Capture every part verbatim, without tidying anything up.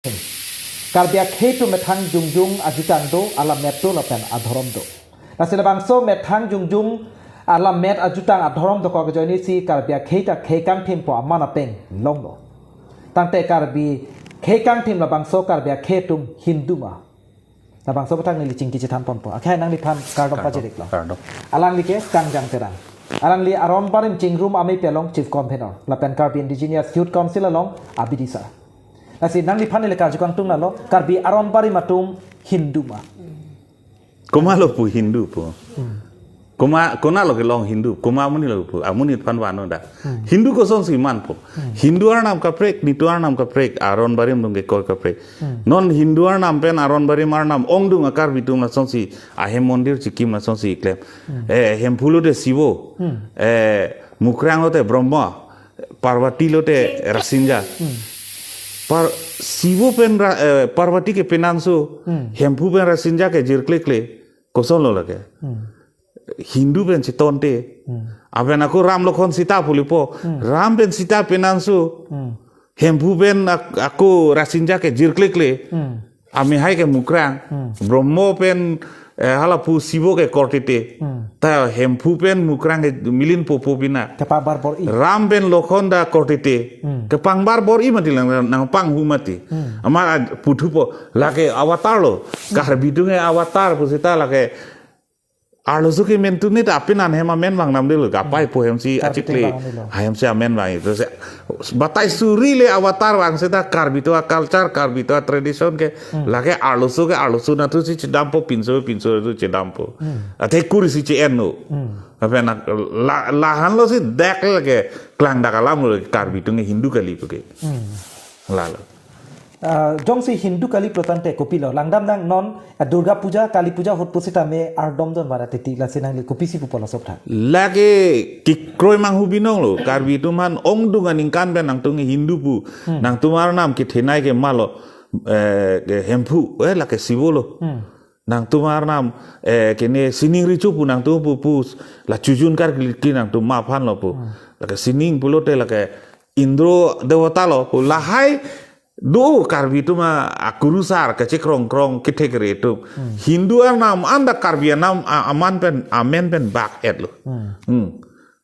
Karbi akhei atum methang jongjong ajutang do, alamet do lapen adhorom do. Lasi labangso methang jongjong alamet ajutang adhorom dokok ajoine si Karbi akhei ta khei kangthimpo aman apeng longlo. Tangte Karbi khei kangthim labangso Karbi akhei atum Hindu ma? Labangso aputhak neli chingki chethan ponpo. Akhei nangliphan kardom Kardom. pajiriklo. Kardom. Alangli ke Kangjang Terang. Alangli Aron Barim Chingrum Ameipei along Chief Convener. Lapen Karbi Indigenous Youth Council along abidisar. Lasi nangliphan neli karju kangtung nalo, Karbi Aron Barim atum Hindu ma? Komatlo pu Hindu pu? Koma, konatlo kelong Hindu? Koma amonitlo pu? Amonit aphan vano da. Hindu kosonsi manpo? Hindu arnam kaprek, netum arnam kaprek, Aron Barim atum ke koi kaprek. Non Hindu arnam pen Aron Barim arnam ongdung a-Karbi atum lasonsi ahem mondir chikim lasonsi klem. Eh, Hemphu lote Sibo. Eh, Mukrang lote Brahma. Parvati lote Rasinja. Par Sibo pen ra, eh, Parvati ke penanso, Hemphu pen Rasinja ke jirklekle. Kosonlo lake? Hindu pen chetonte. Aben ako Ram Lokhon Sita pulipo. Ram pen Sita penanso. Hemphu pen ak-, ako Rasinja ke jirklekle. Amehai ke Mukrang. Brahma pen, eh, hala pu Sibo ke kortete. Ta Hemphu pen Mukrang ke milinpo po pina. Kepangbar bor-i. Ram pen Lokhon ta kortete. Kepangbar bor-i mati lang, nangpanghu mati. Amar ad-, puthupo lake avatar lo. Karbi atum ke avatar pusita lake. Arloso ke men atum ni ta apin an hem amen vang namdelo, kapai po hem si Karbi atum achikle, vang namdelo. Hem si amen vang itu. Se-, batai suri le avatar vang seta Karbi atum a-culture, Karbi atum a-tradition ke, lake arloso ke arloso natu si chedampo, pinso, pinso natu chedampo. Athe kur si che-enno. Apen la, lahanlo si dak lake klangdak alamlo Karbi atum ke Hindu kali pu ke. Lalo. Ah, jongsi Hindu kali pulo tangte kopilo? Langdamnang non, ah, Durga Puja, Kali Puja ahut pusitame ardomdun vara titi, lasi nangli kopisi pupo laso aputhak? Lake kekroi manghu binonglo, Karbi atum aphan ongdung aningkan pen nangtum Hindu pu, nangtum arnam kethenei ke malo, eh, ke Hemphu, eh, lake Sibo lo. Nangtum arnam, eh, kene sining recho pu nangtum pu pu, la chujun karkli nangtum ma aphanlo pu. Lake sining pulote lake Indro Dewata lo pu, lahai do Karbi atum a, akurusar kachekrong krong kethekre atum. Hindu arnam anta Karbi anam a-, aman pen, amen pen bak-etlo.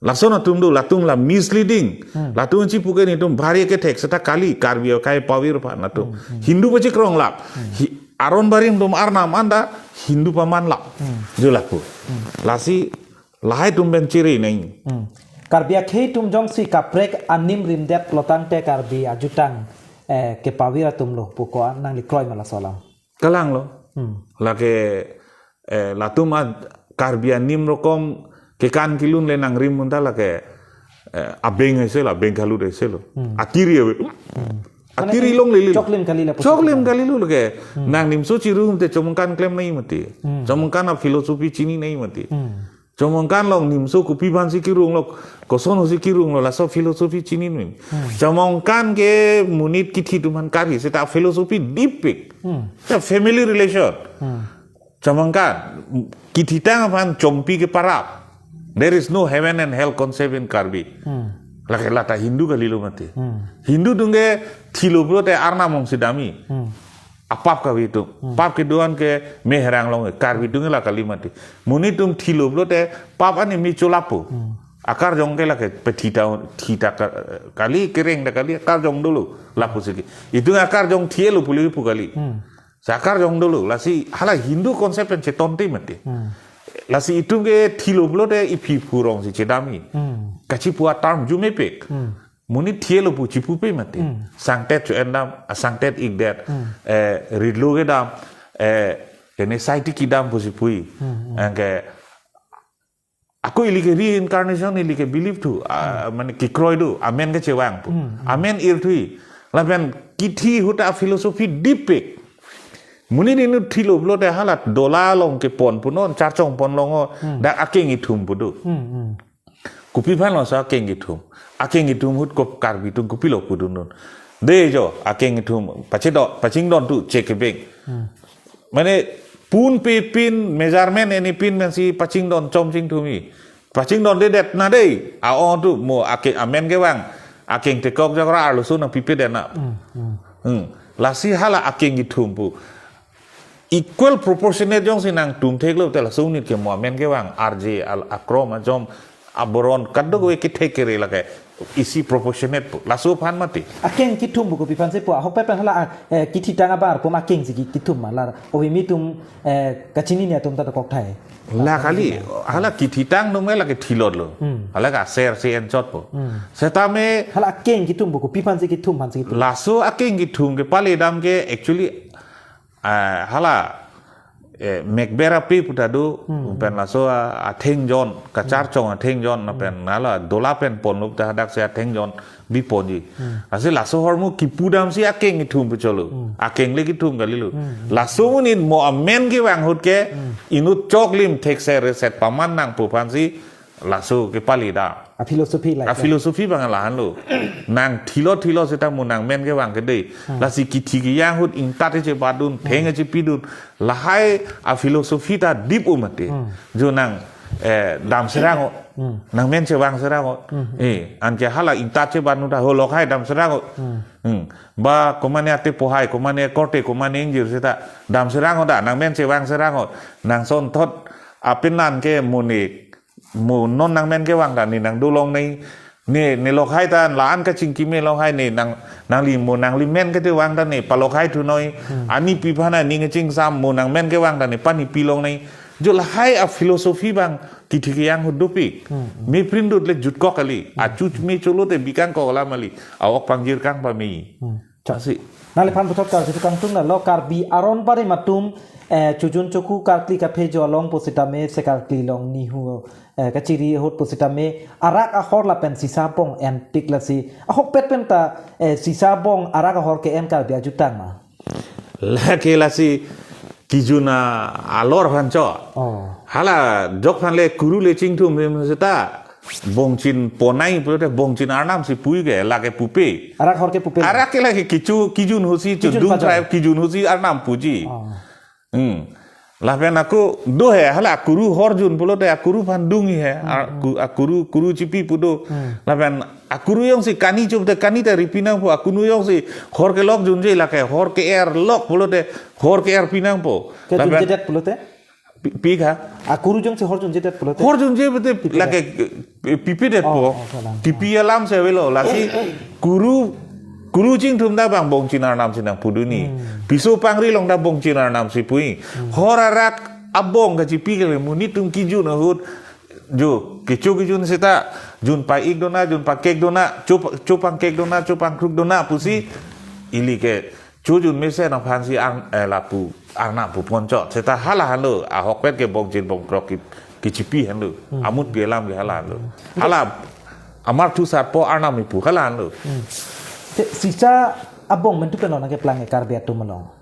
Lason atum do, latum la misleading. Latum chipu ke netum bhari kethek seta kali, Karbi akhei pavir aphan latum. Hindu pachekrong lap. Hi-, Aron Barim atum arnam anta Hindu paman lap. Jo lapu. Lasi lahai atum pen chiri nai. Karbi akhei atum jongsi kaprek anim rimdet pulo tangte Karbi ajutang, eh, kepavir atumlo pu ko-an nangli kroi ma laso alam? Kalanglo. Lake, eh, latum a Karbi anim rokom kekan kelun le nangrim munta lake, eh, abeng aise lo, abeng kalut aise lo. Atiri ave. Atiri Mane longlele. Choklim kali lapu. Choklim kalilo lake. Nang nimso chirum te Chomangkan klem nai mati. Chomangkan a-philosophy chini nai mati. Chomangkan along nimso kopi aphansi kirunglo, kosonsi kirunglo, laso philosophy chini nai. Chomangkan ke monit kithi atum aphan kari, seta philosophy deep pik. Seta family relation. Chomangkan, kithitang aphan chompi ke parap. There is no heaven and hell concept in Karbi. Lake lata Hindu kalilo mati. Hindu atum ke thilo pulote arnam ongsi dam-i. Apap kave atum. Pap kedo-an ke meherang long, Karbi atum ke la kali mati. Monit atum thilo pulote pap ani mi cholapo. Akarjong ke lake pethita, thita ka-, kali, kereng ta kali, akarjong dolo, lapu siki. Itum akarjong thilo puli pu kali. Sa akarjong dolo, lasi hala Hindu concept pen chetonte mati. Lasi itum ke thilo pulote iphi phurong si chedam-i. Kachipu a-term arjumepik. Monit thilo pu chipupe mati. Sangtet cho-en dam, a sangtet ikdet. Eh, ritlo kedam, eh, kene saiti kedam pusi pu-i. Anke ako ili ke reincarnation ili ke believe thu, ah, mane kekroi do, amen kechevang pu. Amen irthu-i. Lapen kithi ahut a-philosophy deep pik. Monit inut thilo pulote hala dola along kepon punon, charchong pon longo, dak akeng ithum pu do. Kopi aphanlo sa akeng ithum? Akeng ithum ahut ko Karbi atum kopilo pudun dun? Dei jo, akeng ithum, pachedo, pachingdon tu, chekebeng. Mane, pun pe pin, measurement eni pin pensi pachingdon chom chingthum-i. Pachingdondedet na dei, a-ong tu, mo akeng amen kevang, akeng tekok jakra arloso nangpipedet na. Hmm. Lasi hala akeng kethum pu equal proportionate jongsi nangtum theklo te laso unit ke mo amen kevang arje al akrom ajom aboron kadokave kethek kere lake isi proportionate pu. Laso aphan mati. Akeng kethum pu kopi aphansi pu ahokpet pen hala, eh, kithitang abar pum akeng si ki-, kethum ma lar. Obi mi tum, eh, kachinine atum ta dokok thai. La kali, hala kithitang nung me lake thilot lo. Hmm. Hala ka ser si enchot po. Hmm. Setame hala akeng kethum pu kopi aphansi kethum aphansi kethum. Laso akeng kethum kepale dam ke actually, ah, hala, eh, mekber ape pu ta do, hmm, pen laso a, atheng jon, kacharchong atheng jon, na pen hala dola pen ponlo ta hadak si atheng jon biponji. Hmm. Lasi laso ahormu kipu damsi akeng kethum pu cholo. Hmm. Akeng le kethum kalilo. Hmm. Laso unit mo amen kevang ahut ke, hmm, inut choklim thekser reset paman nang pu aphansi laso kepale dam. A philosophy like A that. Philosophy abang lahenlo. Nang thilo thilo seta mo nangmen kevang ke dei. Hmm. Lasi kithi keyang ahut ingtat chebadun, hmm, theng chepidun. Lahai a philosophy ta dip u mati. Hmm. Jo nang, eh, dam serang o. Hmm. Nangmen chevang serang o. Hmm. Eh, anke hala ingtat chebadun ta holok hai dam serang o. Hmm. Hmm. Ba komane ate pohai, komane korte, komane ingjir seta dam serang o da, nangmen chevang serang o. Nang sonthot apenan ke mo ne, mo non nangmen kevang ta ne nang dolong nei. Ne, ne lok hai ta la-an kachingki me lok hai ne nang, nangli mo nangli men kevang ta ne palok hai thu noi. Hmm. Anipi aphan aning kachingsam mo nangmen kevang ta ne panipi long nei. Jo lahai a philosophy abang kithi keyang ahut dopik. Hmm, hmm. Me prindut le jutkok kali. Hmm. Achu me cholo te bikangkok alam kali. A-ok pangjir kang pame. Hmm. Chasi. Nangliphan puthot karju kangtung na lo Karbi aron barim atum, eh, chojun choku karkli kaphejo along pusitame se karkli along nihu, eh, kachiri ahut pusitame arak ahor lapen sisa abong enpik lasi. Ahokpet pen ta, eh, sisa abong arak ahor ke-en Karbi ajutang ma. Lake lasi kijun alor aphan cho. Oh. Hala jok aphan le kuru le chingthum rim seta bongchin ponai pulote bongchin arnam si pui ke lake pupe. Arak ahor ke pupe. Arak ke lake kichu kijun ahut si kijun chudung pajok. Tribe kijun ahut si arnam puji. Oh. Hmm. Lapen ako do he hala akuru hor jun pulote akuru aphan dung he. Hmm, hmm. Aku-, akuru kuru chipi pu do. Hmm. Lapen akuru jongsi kani chupte kani ta ripi nangpo, akuru jongsi hor kelok junje lake hor ke-er lok pulote hor ke-er pi nangpo. Ke lapen junjedet pulote? Pi, pi kha? Akuru jongsi hor junjedet pulote? Hor junje pulote pipedet. Lake, eh, pipedet po. Oh, oh, salam. Kipi alam si avelo lasi kuru, kuru chingthum ta abang bongchin arnam si nangpudun ni. Hmm. Piso pangri along ta bongchin arnam si pui. Hmm. Hor arak abong kachipi kali monit atum kijun ahut. Jo, kecho kijun seta, jun pa-ik dona, jun pakek dona, cho pa-, cho pangkek dona, cho pangkruk dona pusi, ili ke, chojun mesen aphansi ang, eh, lapu, arnam pu ponchot. Seta hala henlo, ahokpet ke bongchin bongkrok ki, kichipi henlo, hmm, amutpi alam ke hala henlo. Hmm. Hala, amarthu sarpo arnam ipu hala henlo. Hmm. Te, sisa abong mentu pen lo nangkeplang ke Karbi atum along.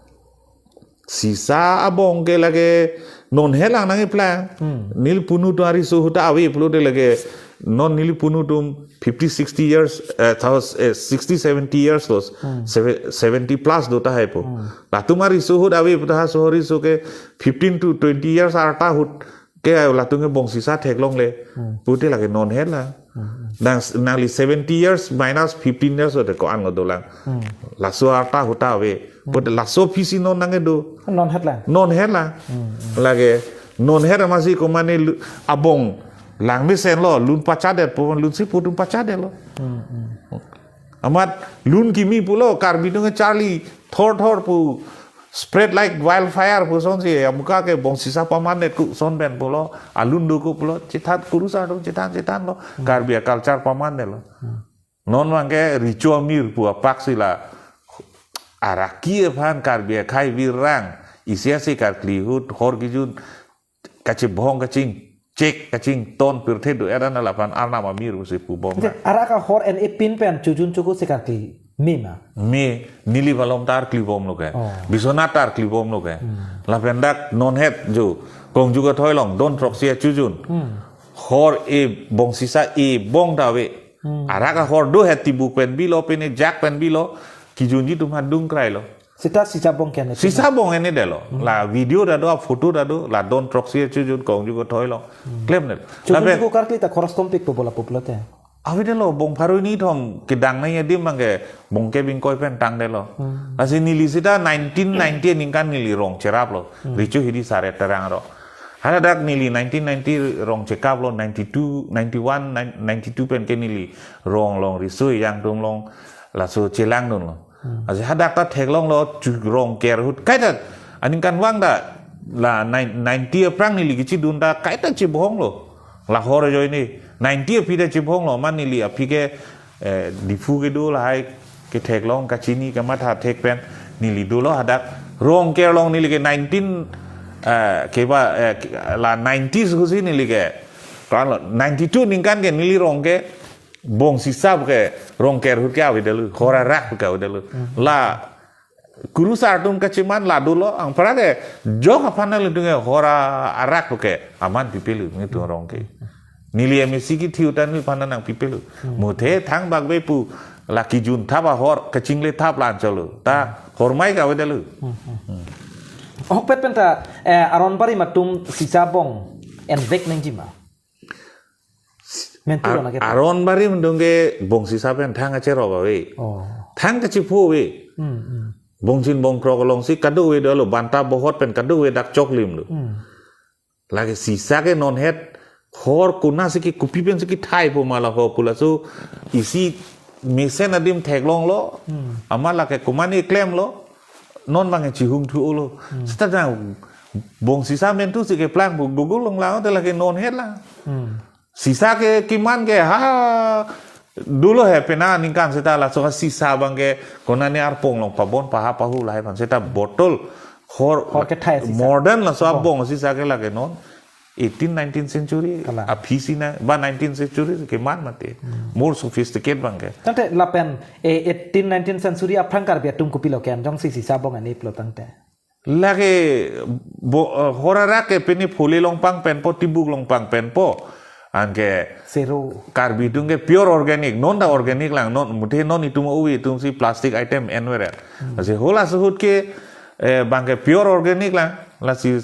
Sisa abong ke lake non helang nangkeplang. Hmm. Neli punu atum ariso ahut ta ave pulote lake non neli punu atum fifty, sixty years, eh, thous-, eh, sixty, seventy years los, hmm, seve-, seventy plus do tahai po. Hmm. Latum ariso ahut ave pu ta ha sohor riso ke fifteen to twenty years arta ahut ke latum ke bong sisa theklongle. Hmm. Pulote lake non helang. Hmm, hmm. Nang, nangli seventy years minus fifteen years ode ko-an lo dolang. Hmm. Laso arta ahut ta ave. Hmm. Pulote laso aphisi non nangkedo. Non helang. Non helang. Hmm, hmm. Lake non het amatsi komane lu-, abong langmesen lo, lun pachadetpo, lun si pu atum pachadetlo. Hmm, hmm. Amat lun kimi pulo, Karbi atum ke charli, thor thor pu, spread like wildfire pu asonsi, amuka ke bong sisa pamandet ku ason pen pulo, alun do ku pulo, chethan kurusar do, chethan, chethanlo, hmm, Karbi a-culture pamandetlo. Hmm. Non abang ke recho amir pu apak si la, araki aphan Karbi akhei virang, isi asi karkli ahut, hor kijun, kachebong kachingchek kachington pirthe do-et an lapen arnam amir pusi pubom. Nang. Arak ahor en-e pin pen chojun choku se karkli me ma? Me, neli malom ta arkli bomlo ke. Oh. Biswanath ta arkli bomlo ke. Hmm. Lapen dak non het jo, Kongju Kathoi along, don throksi achojun. Hmm. Hor e bong sisa e bong ta ave. Hmm. Arak ahor do het tibuk pen bilo, pen e jak pen bilo, kijunji atum ha dung krailo. Sita sisa bong ke ne. Sisa bong ene delo. Hmm. La video ta do, a photo ta do, la don throksi achojun Kongju Kathoi along. Hmm. Klem ne. Chojun lapen choku karkli ta khoros tompik po bola pulote. Avedetlo, bong pharo hini thom kedang nangji adim abangke bong kep ingkoi pen tangdetlo. Hmm. Lasi neli seta nineteen ninety aningkan neli rong cheraplo. Hmm. Recho Hidi Sare Terang arong. Hadak neli nineteen ninety rong chekaplo, ninety-two, ninety-one, nine- ninety-two pen ke neli rong along riso ejang atum along laso chelangdunlo. Hmm. Lasi hadak ta theklonglo chu rong ker ahut. Kaita aningkanvang ta la nine- ninety aphrang neli kechedun ta kaita chebohonglo. La hor ajoine ninety aphi ta chebohonglo, amat neli aphi ke, eh, Diphu kedo lahai ketheklong kachini kamatha thek pen neli dolo hadak. Rong ker along neli ke nineteen, eh, keba, eh, la nineties kusi neli ke. Kan lo, ninety-two aningkan ke neli rong ke bong sisa ke rong ker ahut ke avedetlo, hor arak ke avedetlo. Hmm. La kurusar atum kacheman la dolo, anparke jok aphan nangledunge hor arak ke aman pipelo nelitum arong ke. Neli M A C kethe ahut ta neliphan nangpipelo. Hmm. Muthe thangbak be pu la kejun thap ahor kachingle thap la anchotlo. Ta hor mai ke avedetlo. Hmm, hmm. Hmm. Ahokpet pen ta, eh, aron barim atum sisa bong envek nangji ma? Mentu Ar- lana ke. Aron barim atum ke bong sisa pen thang kacherop ave. Oh. Thang kachepho ave. Hmm, hmm. Bongchin bongkrok alongsi kadokave dolo, Banta Bohot pen kadokave dak choklimlo. Hmm. Lake sisa ke non het hor konatsi ke kopi pensi kethaipo ma la ho pu laso isi mesen adim theklonglo. Hmm. Amat lake komatne klemlo. Non abang chihung thulo. Hmm. Seta dang bong sisa mentu si keplang pu Google along lang te lake non het lang. Hmm. Sisa ke kiman ke ha dolo he pena aningkan seta laso sisa abangke konatne arpong along pabon paha pahu lahai aphan seta bottle hor Hor kethai sisa. Modern laso Oh. abong sisa ke lake non eighteen, nineteenth century Kalang. aphi si na ba nineteenth century keman mati. Hmm. More sophisticated abangke. Tangte lapen, eh, eighteen, nineteenth century aphrang Karbi atum kopilo ke-en jongsi sisa bong aneplo tangte. Lake bo, eh, hor arak ke pini phuli along pangpenpo, tibuk along pangpenpo. Anke Sero. Karbi atum ke pure organic, non ta organic lang, non muthe non itum ove atum si plastic item enveret. Hmm. Lasi halaso ahut ke, eh, abangke pure organic lang, lasi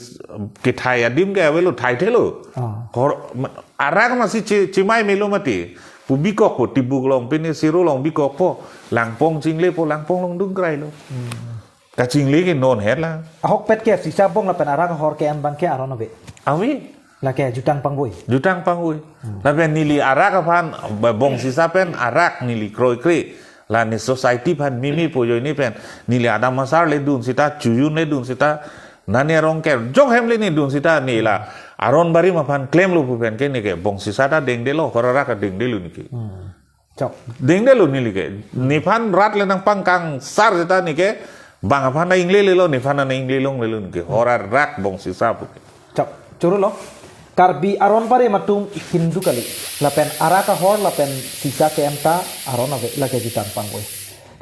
kethai adim ke avelo, thaithelo. Ah. Hor, ma- arak masi chi, chimai melo mati. Pu bikokpo, tibuk along pini Sero along bikokpo, langpong chinglepo, langpong along dungkrailo. Hmm. Kachingle ke non het lang. Ahokpet ke sisa bong lapen arak ahor ke-en abangke aron ave. Ave. Lake jutang pangvoi. Jutang pangvoi. Hmm. Lapen neli arak aphan ba- bong sisa pen arak neli kroikre. La ne society aphan mimi pu ajoine pen neli adam asar ledun seta, chojun ledun seta, nani arong ker jok hem le nedun seta neli la aron barim aphan klemlo pu pen ke neke bong sisa ta dengdetlo, hor arak ta dengdetlo neke. Hmm. Chok. Dengdetlo neli ke. Nephan rat le nangpangkangsar seta neke bang aphan ta inglelelo, nephan ta inglelonglelo neke. Hor arak bong sisa pu ke. Chok. Chorolo. Karbi aron barim atum Hindu kali. Lapen arak ahor lapen sisa ke-en ta aron ave, lake jutang pangvoi.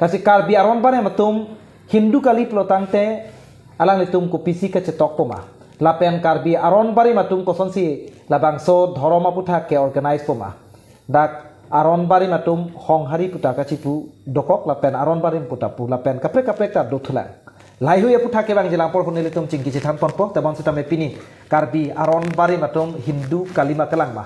Lasi Karbi aron barim atum Hindu kali pulo tangte alanglitum kopisi kachetokpo ma? Lapen Karbi aron barim atum kosonsi labangso dhorom aputhak ke-organize po ma? Dak aron barim atum Honghari pu ta kachipu dokok lapen aron barim pu ta pu lapen kaprek kaprek ta dothulang. Lahaihui aputhak kevangjilang apor huni ilitum chingki chethan ponpo, tebon sitame pini Karbi aron barim atum Hindu kali ma kelang ma?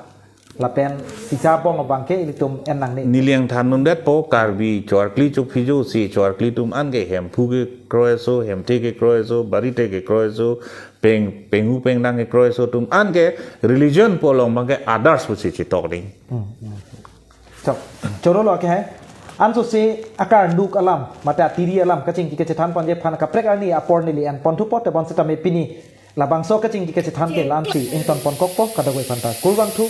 Lapen sisa bong abangke ilitum en nangne. Neli nangthan nundetpo Karbi choarkli chokphi josi choarkli atum anke Hemphu kekroi aso, Hemthe kekroi aso, Barithe kekroi aso, peng, penghu pengdang kekroi aso atum anke religion pu along abangke others pusi chetok ding. Hmm, hmm. Chok, chorolo ke hai. Ansose akarnuk alam, mate atiri alam, kachingki kachethan ponji aphan kaprek arni apor neli en ponthupo, tebon sitame pini labangso kachingki kachethan ke la-ansi ington ponkokpo, kadokave aphan ta kurvangthu.